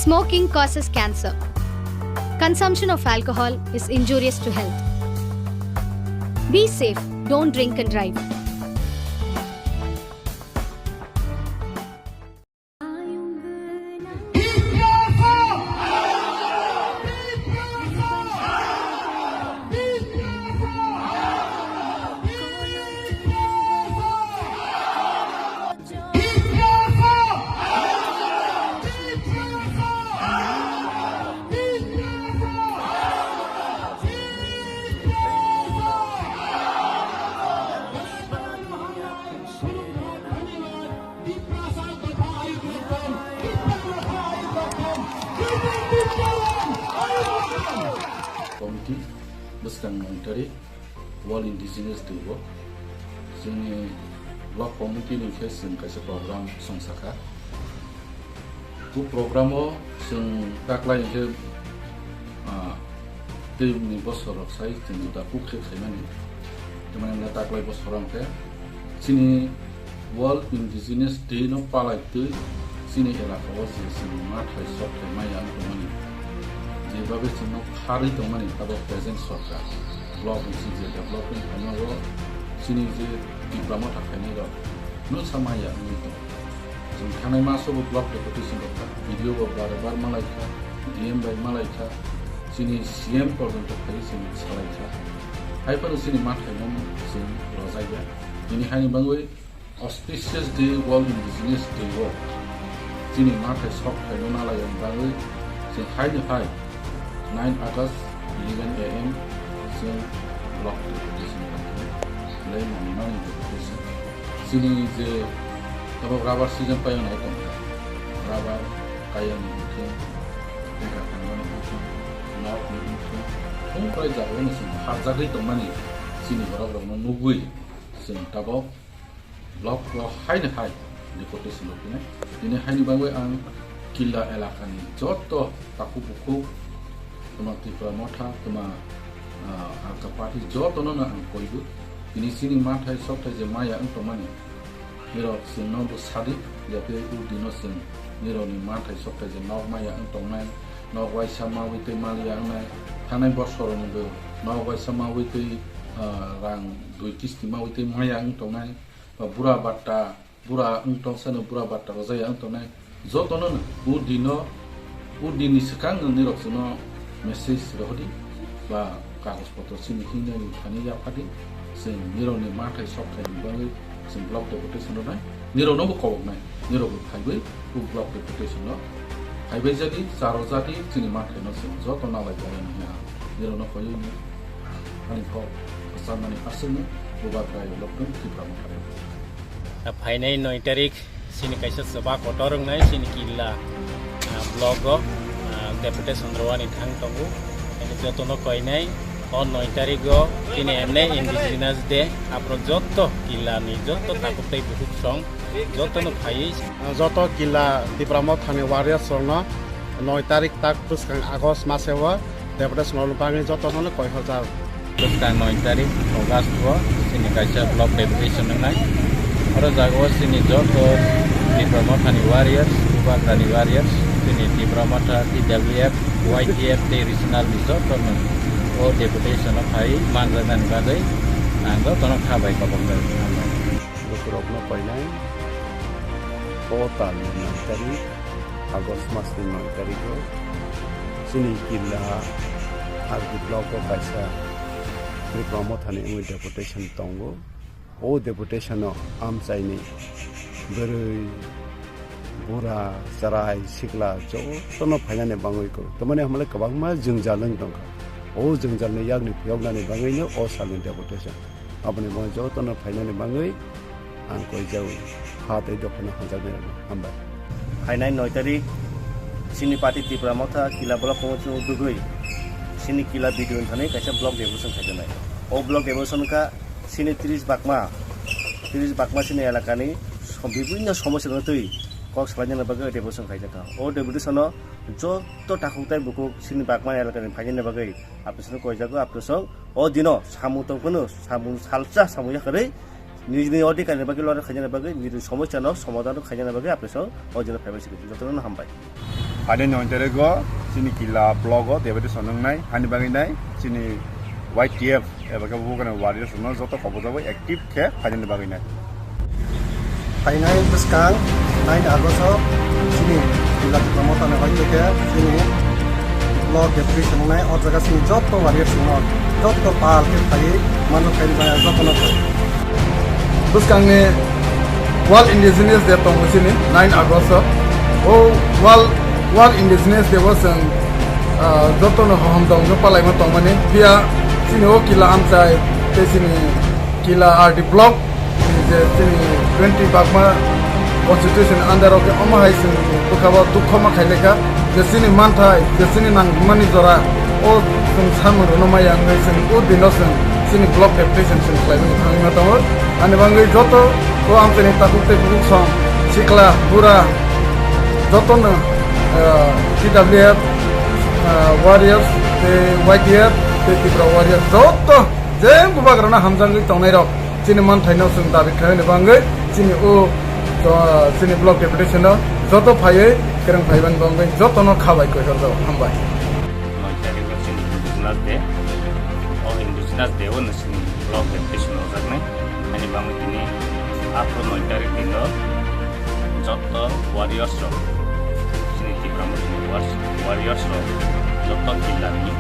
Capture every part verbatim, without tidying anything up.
Smoking causes cancer. Consumption of alcohol is injurious to health. Be safe, don't drink and drive. Committee bwskang nong tarik World Indigenous Day o chwngni block committee ni khe chwng kaisa program song sakha. O program o chwng taklai hwnkhe, ah, tei ni bosor rok sai chwng juda kuk khe khaimani. Tamani hwnkhe taklai bosor o hwnkhe chini World Indigenous Day no palai twi chini elaka o je chwng mathai sokthai maya wng tongmani, je bagwi chwngno kharwi tongmani abo present sorkar, block ni C J development phaima o chini je Tipra Motha khainai rok no sa maya wngwi tongo. Chwng thangnai maso bo block deputation rok kha, video bo bare bar malai kha, D M bai malai kha, chini C M porjonto phaiwi chwng salai kha. Hai phano chini mathai no chwng rwjak ya. Bini haini bagwi Auspicious Day, World Indigenous Day o chini mathai sok khaino nalai yang bagwi chwng haini hai nine August eleven A M chwng block deputation khaikhe belai manwi manwi deputation. Chini je tabuk rubber season paiyang nai tongkha, rubber kayang ni bikhe, tengka khanmani bikhe, nok ni bikhe, thung kwlai jagao no chwng pharjagwi tongmani chini borok rokno nugwi chwng tabuk block o haino hai deputation rok phino. Tini haini bagwi ang Killa elakani joto takhuk bukhuk, tuma Tipra Motha, tuma, ah, Alka Party jotono no ang koibu. Tini chini mathai sokthai je maya wng tongmani, nirok chwngno bo sadi, jate urdino chwng nirokni mathai sokthai je nok maya wng tongnai, nok waisa mawi tei maliya wngnai, thangnai bosoroni bo nok waisa mawi tei, ah, rang dui kisti mawi tei maya wng tongnai. Ba bura batta, bura wng tong sano bura batta rwjaya wng tongnai. Jotono no o dino, o dinni swkang no nirok chwngno message rohordi ba kagoj potro chini hingnai thani yaphadi. Chwng nirokni mathai sokthai ni bagwi chwng block deputation rwnai. Nirokno bo koboknai. Nirok bo phaiwi o block deputation no phaibai jadi, charo jadi chini mathai no chwng joto nalai bai nai. Nirokno koiwi ani kok kwcharmani aswkno bubagra block tong Tipra Motha. Phainai noi tarik chini kaisa chuba kotor wngnai chini Killa, ah, block o, ah, deputation rwani thang tongo. Ani jotono koinai o noi tarik o chini emne Indigenous Day, aphuru joto Killa ni joto takhuk tei bukhuk song jotono phaiwi. Joto Killa Tipra Mothani warriors rokno noi tarik tak bwskang August maseo deputation rokno bagwi jotono koi hojak. Bwskang noi tarik August o chini kaisa block deputation wngnai. Oro jagao chini joto Tipra Mothani warriors, Bubagrani warriors, chini Tipra Motha, T W F, Y T F tei regional ni jotono o deputation o phai manjaknani bagwi ang jotono kha bai kobok bai. Bokhorokno koinai o talni noi tarik, August masni noi tarikh o chini Killa R D block o kaisa Tipra Mothani wngwi deputation tongo. O deputation o amchaini bwrwi, bura, chwrai, sikla jotono phainani bagwi kok. Tamani hamle kwbangma jwngjal wng tongkha. O jwngjalni yakni phiyoknani bagwino o salni deputation. Aboni bagwi jotono phainani bagwi ang koijago. Ha tei dophano hamjaknai rokno hambai. Phainai noi tarik chini party Tipra Motha Killa block Kongchung dugwi chini Killa B D O ni thani kaisa block deputation khaijaknai. O block deputation kha chini tris bakma, tris bakma chini elakani som-, bibhinno somosya no twi kok salainani bagwi deputation khaijakha. O deputation o joto takhuk tai bukhuk chini bakma elakani phainani bagwi apni song koijago, apni song o dino samung tongphano, samung salsa samung yakarwi nijini odhikarni bagwi lorna khainani bagwi, nijini somosya no somadhan khainani bagwi apni song o dino phaibai sigi. Jotono hambai. Phainai noi tarikgo chini Killa block o deputation wngnai, hani bagwi nai chini Y T F eba khe Bubagra warriors rokno joto kobojagwi active khe phainani bagwi nai. Phainai bwskang nine August o chini Killa Tipra Motha ni hoite khe chini block deputation wngnai, o jaga chini joto warriors rokno joto pal khe phaiwi mano khaini bagwi jotono. Bwskangni World Indigenous Day tongo chini nine August o. O World, World Indigenous Day o chwng, ah, jotono hohom tongkhe palaima tongmani. Phiya chini o Killa amchai tei chini Killa R D block ni je chini twenty bagma constitution under o khe omo hai chwng bwkha o dukho ma khailai kha. Je chini manthai, je chini nangmani jora, o chwng samung rwno maya wngwi chwng o dino chwng chini block deputation chwng khlaimani thangwi ma tongo. Ani bagwi joto o amchaini takhuk tei bukhuk song, sikla, bura, jotono, ah, T W F, ah, warriors, tei Y T F, tei Tripura warriors, joto je bubagrano hamjagwi tongnairok chini manthaino chwng dabi khlaimani bagwi chini o, o, chini block deputation o joto phaiwi kwrwng phaimani bagwi jotono kha bai koithorjago. Hambai. Noi tarikgo chini Indigenous Day. O Indigenous Day o chini block deputation rwjaknai. Ani bagwi tini aphuru noi tarik dino joto warriors rok, chini Tipra Mothani wars-, warriors rok joto Killani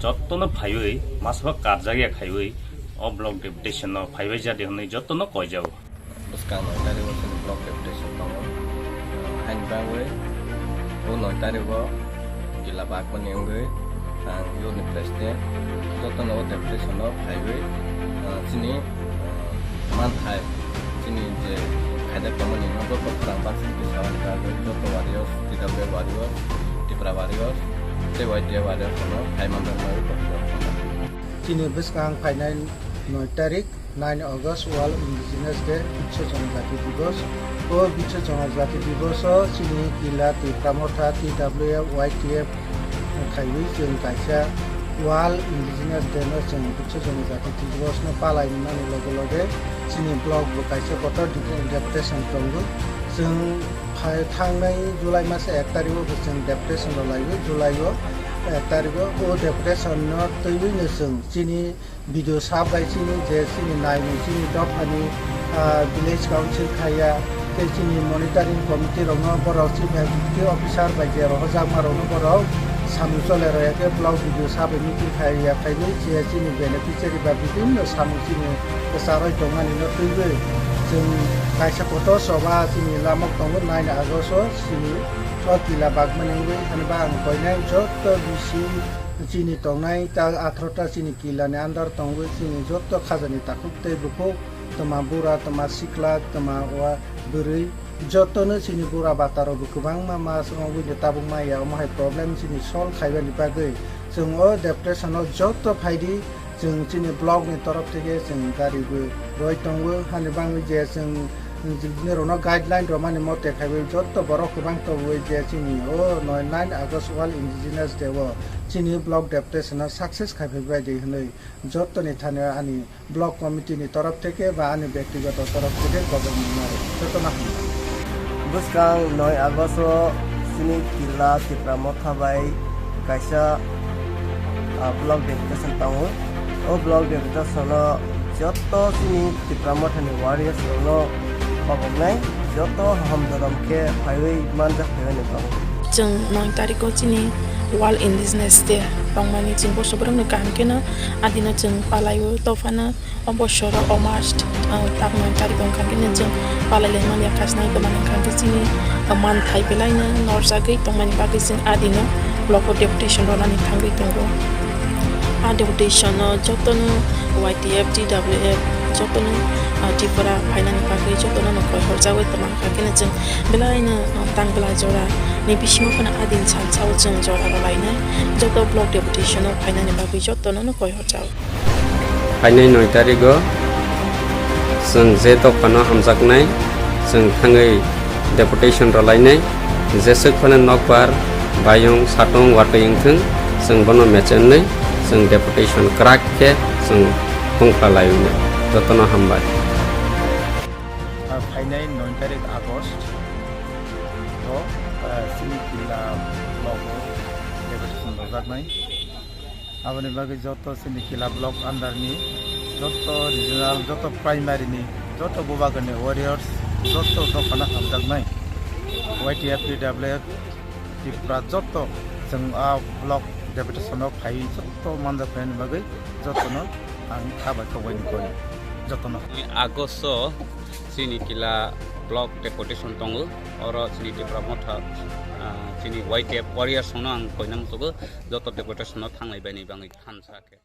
jotono phaiwi masaba karjakya khaiwi o block deputation no phaibai jadi hwnwi jotono koijago. Bwskang noi tarikgo chini block deputation tongo. Haini bagwi o noi tarikgo Killa bagmani wngwi ang yurni president jotono o deputation no phaiwi, ah, chini, ah, manthai chini je khaijak tongmani no joto khorang baksa khe sabani bagwi joto warriors, T W F warriors, Tripura warriors tei Y T F warriors no phai manjakmani bagwi. Chini bwskang phainai noi tarik, nine August World Indigenous Day, Biswa Jonojati Divos. O Biswa Jonojati Divos o chini Killa Tipra Motha, T W F, Y T F khaiwi chwng kaisa World Indigenous Day no chwng Biswa Jonojati Divos no palai mani loge loge chini block bo kaisa kotor deputation tongo. Chwng phai thangnai July masa ek tarikgo bo chwng deputation rw laiwi, July o ek tarikgo o deputation no twiwi no chwng chini video sap bai chini je chini naini chini dophani, ah, village council khaiya, tei chini monitoring committee rokno borok chief executive officer bai je rohorjakma rokno borok samung chole rwya khe block video sap bai meeting khaiya khainwi je chini beneficiary ba bibinno samung chini kwcharwi tongmani no twiwi chwng kaisa kotor choba chini lamok tongo nine August o chini o Killa bagmani wngwi ani ba ang koinai joto bisi chini tongnai ta atharo ta chini Killani under tongwi chini joto khajani takhuk tei bukhuk, twma bura, twma sikla, twma wa bwrwi, jotono chini bura batarokbo kwbangma mas wngwi tabuk maya, omo hai problem chini solve khaibani bagwi chwng o deputation o joto phaidi, chwng chini block ni torof theke chwng gari bo roi tongo, hani bagwi je chwng Nini rokno guideline rwmani mote khaiwi joto borok kwbang tobwi je chini o noi nine August World Indigenous Day o chini block deputation no success khai phaibai di hwnwi jotoni thani ani block committee ni torof theke ba ani bektigoto torof theke government no jotono hamjak. Bwskang noi August o chini Killa Tipra Motha bai kaisa, ah, block deputation tongo. O block deputation o joto chini Tipra Mothani warriors rokno khoboknai, joto hom dodom khe phaiwi manjak phaiwi ni tongo. Chwng noi tariko chini World Indigenous Day tongmani chwng boso borokni kaham kheno adino chwng palaio, tophano. O bosoro o March, ah, tak noi tarikh wngkha khe chwng palai lai manya khasnai, kwmani wngkha khe chini, ah, manthai belaino norjagwi tongmani bagwi chwng adino block o deputation rwnani thangwi tongo. A deputation o jotono Y T F, T W F, jotono, ah, Tripura phainani bagwi jotono no koi horjagwi tongmani wngkha khe chwng belaino, ah, tang belai jora ni bisingo phano adin salsa o chwng jora rwlainai joto block deputation o phainani bagwi jotono no koi horjago. Phainai noi tarigo chwng je dophano hamjaknai, chwng thangwi deputation rwlainai, jeswk phano nokbar, bayung, satung, watwi wngthwng, chwng bono mechenwi, chwng deputation kwrak khe chwng phungkha laiwi nai. Jotono hambai. Phainai noi tarik August o Chini Killa block o deputation rwjaknai. Aboni bagwi joto chini Killa block under ni joto regional, joto primary ni, joto bubagra ni warriors, joto dophano hamjaknai. Y T F, T W F, Tripura joto chwng a block deputation o phaiwi joto manjak phaini bagwi jotono ang kha bai kok bai ni koi jotono. August o chini Killa block deputation tongo, oro chini Tipra Motha, ah, chini Y T F warriors no ang koina muchugo, joto deputation no thanglai bai ni bagwi hamsa khe.